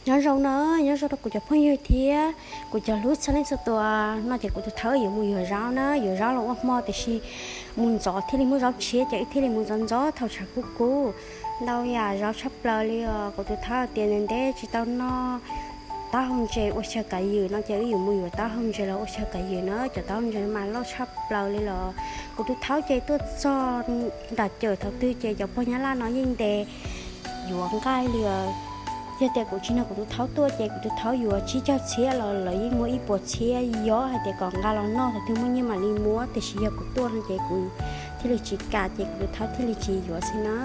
Nyob zoo no, nyob zoo rau kuv cov phooj ywg thiab kuv cov hlub txhua leej txhua tus. No ces kuv tus thaub yuav mus yuav zaub na, yuav zaub los ua hmo, tiam sis mus ntxov thiaj li muaj zaub tshiab, ces wb thiaj li mus ntxov ntxov thaum tshav kub kub. Ntau yam zaub tshaj plaws li os. Kuv tus thaub tias ntev ntev tsis tau noj taub hau ntses ua xyaw kav ywm no ces wb yuav mus yuav taub hau ntses los ua xyaw kav ywm na. Cov taub hau ntses mas loj tshaj plaws li los. Kuv tus thaub ces tuaj txog nram cawm thaum twg ces cov pog Nyab Laj no yeej ntes yuav nqaij li os. Yog tias kuv tsis nrog kuv tus thaub tuaj ces kuv tus thaub yuav tsib caug txhiab los lawv yeej muab ib puas txhiab, yog hais tias kom nqa los noj thaum twg muaj nyiaj mam li muab, tiam sis yog kuv tuaj no ces kuv thiaj li tsis kam, ces kuv tus thaub thiaj li tsis yuav xwb na.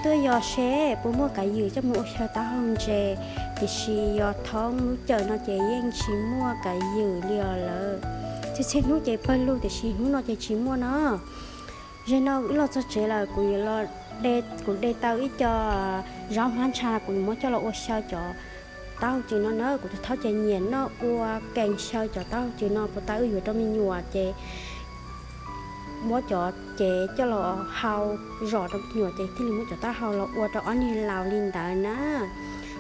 Tuaj yos seb puas muaj kav ywm coj mus ua xyaw taub hau ntses, tiam sis yos thoob lub cawm no ces yeej tsis muaj kav ywm li os lawm. Txhia txhia hnub ces pawg lug, tiam sis hnub no ces tsis muaj no. Zaum no wb los txog tsev lawm, kuv yuav los de, kuv de tau ib co zaub hmab ntsha, kuv yuav muab coj los ua xyaw cov taub hau cws no na. Kuv tus thaub ces nyiam noj ua kees xyaw cov taub hau cws no, puas tas wb yuav rau me nyuam ces muab cov cev coj los hau zom rau me nyuam ces thiaj li muab cov taub hau los ua rau ob niag laus li ntawd na.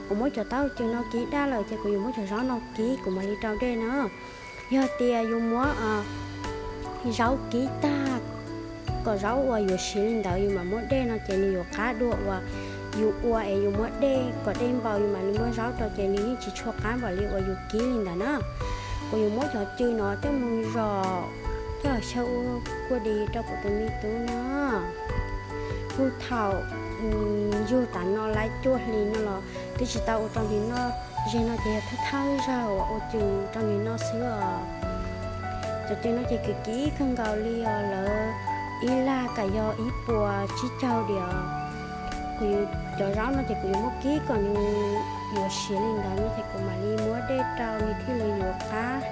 Kuv muab cov taub hau cws no kib daj lawm ces kuv yuav muab cov zaub no kib kuv mam li rau dej na. Yog tias yus muab zaub kib tag kom zaub uas yuav siav li ntawd yus mam muab dej no ces nws yuav qab dua uas yus ua es yus muab dej kom dej npaum yus mam li muab zaub rau ces nws yeej tsis tshua qab npaum li uas yus kib li ntawd na. Kuv yuav muab cov cws no coj mus zom coj los xyaw ua kua dis rau kuv tus me tub na. Puag thaum yug tas no laib cuaj hli no los twb tsis tau ua rau nws noj, zaum no ces yog thawj thawj zaug uas ua cws rau nws noj xwb os. Cov cws no ces kwv kib kawg nkaus li os lawm, ib lag kam yog ib puas tsib caug diam. Kuv yuav, cov zaub no ces kuv yuav muab kib kom nws yuav siav li ntawd no ces kuv mam li muab dej rau nws thiaj li yuav qab.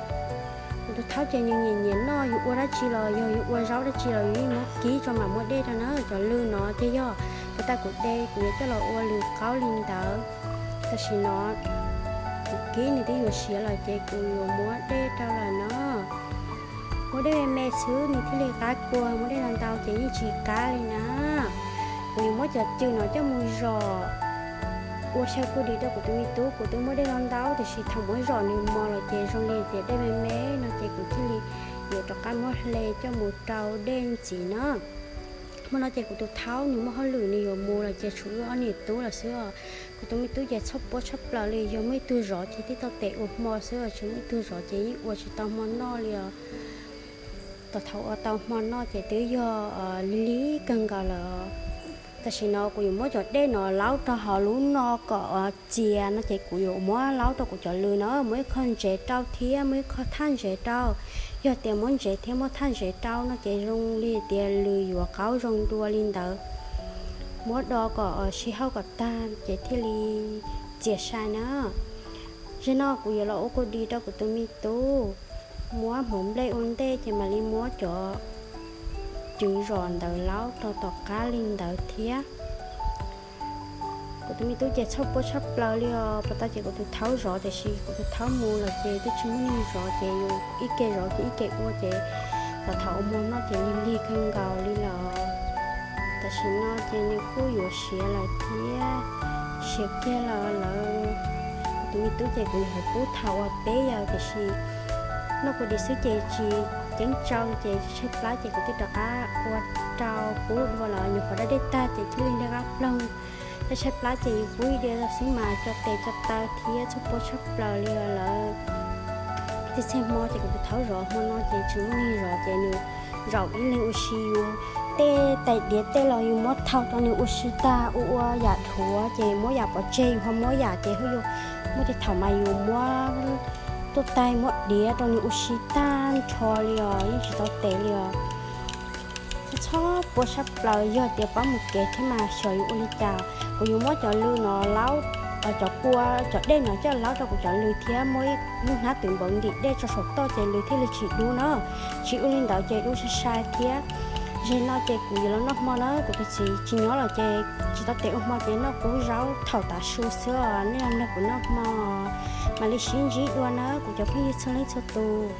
Kuv tus thaub ces nws nyiam nyiam noj, yus ua dab tsi los yog yus ua zaub dab tsi los yus yeej muab kib tso mam muab dej rau na. Cov lws no ces yog puag ta kuv de kuv yuav coj los ua lws qaub li ntawd. Tam sim no kuv kib nws twb yuav siav lawm ces kuv yuav muab dej rau lawm no. Muab dej me me xwb nws thiaj li qab kua, muab dej ntau ntau ces yeej tsis qab li na. Kuv yuav muab cov cws no coj mus zom ua xyaw kua dis rau kuv tus me tub. Kuv twb muab dej ntau ntau tiam sis thaum muab zom nws mos lawm ces zoo li tias dej me me no ces kuv thiaj li yuav rov qab muab hle coj mus rau dej ntxiv na. Hmo no ces kuv tus thaub nws muaj hauj lwm nws yuav mus lawm ces tshuav wb ob niam tub lawm xwb os. Kuv tus me tub ces txhoj puab tshaj plaws li, yog muaj ib tug zov ces thiaj tau tes ua hmo xwb os, tsis muaj ib tug zov ces yeej ua tsis tau hmo noj li os. Tau thaum ua tau hmo noj ces twb yog lig lig kawg nkaus lawm. Tam sim no kuv yuav muab cov dej no laub rau hauv lub no kom txias no ces kuv yuav muab laub rau kuv cov lws no, muab ib qho ntsev rau thiab muab ib qho thaj ntsev rau. Yog tias muab ntsev thiab muab thaj ntsev rau no ces zoo li tias lws yuav qaub zoo dua li ntawd. Muab do kom sib hauj kom tag ces thiaj li txias sai na. Zaum no kuv yuav los ua kua dis rau kuv tus me tub, muab hmoov nplej ua ntej ces mam li muab cov cws zom ntawd laub rau tom qab li ntawd thiab. Kuv tus me tub ces txhoj puab tshaj plaws li os, puag ta ces kuv tus thaub zov tiam sis kuv tus thaub mus lawm ces twb tsis muaj neeg zov ces yus ib ke zov ces ib ke ua ces thaum ua hmo noj ces lig lig kawg nkaus li lawm. Tam sim no ces nws kuj yuav siav lawm thiab, siav kiag lawm lawm. Kuv tus me tub ces kuv yuav pub thaum uas peb yawm tiam sis noj kua dis xwb ces tsis ceeb tsau ces tshaib plab ces kuv twb rov qab ua rau pub dua los nyuam qhuav da dej tag ces thiaj li nqaj qab ploog. Tshaib plab ces yus pub ib diav xwb mas cov tes cov taw thiab txhoj puab tshaj plaws li lawm. Txhia txhia hmo ces kuv tus thaub zov, hmo no ces tsis muaj neeg zov ces nws zaum ib leeg ua si. Yus tej tais diav tej los yus muab thau rau nws ua si tag, ua ua yam dhuav ces muab yam pov tseg, yus ho muab yam ces muaj tej thaum mas yus muab tuaj tais muab diav rau nws ua si tag nrho li os, yeej tsis tau tes li os. Txhoj puab tshaj plaws, yog tias pab mus kev thiab mas xyov yuav ua li cas. Kuv yuav muab cov lws no laub, cov kua, cov dej no coj laub rau kuv cov lws thiab muab ib lub hnab twv npaum ntim dej tso saum toj ces lws thiaj li tsis dub na. Tsis ua li ntawd ces dub sai sai thiab. Zaum no ces kuv yuav los noj hmo na, kuv tus txiv tsis nyob lawm ces tsis tau tes ua hmo ces noj kub zaub thaum tav su xwb os. Nej los nrog kuv noj hmo, mam li sib ntsib dua na kuv cov phooj ywg txhua leej txhua tus.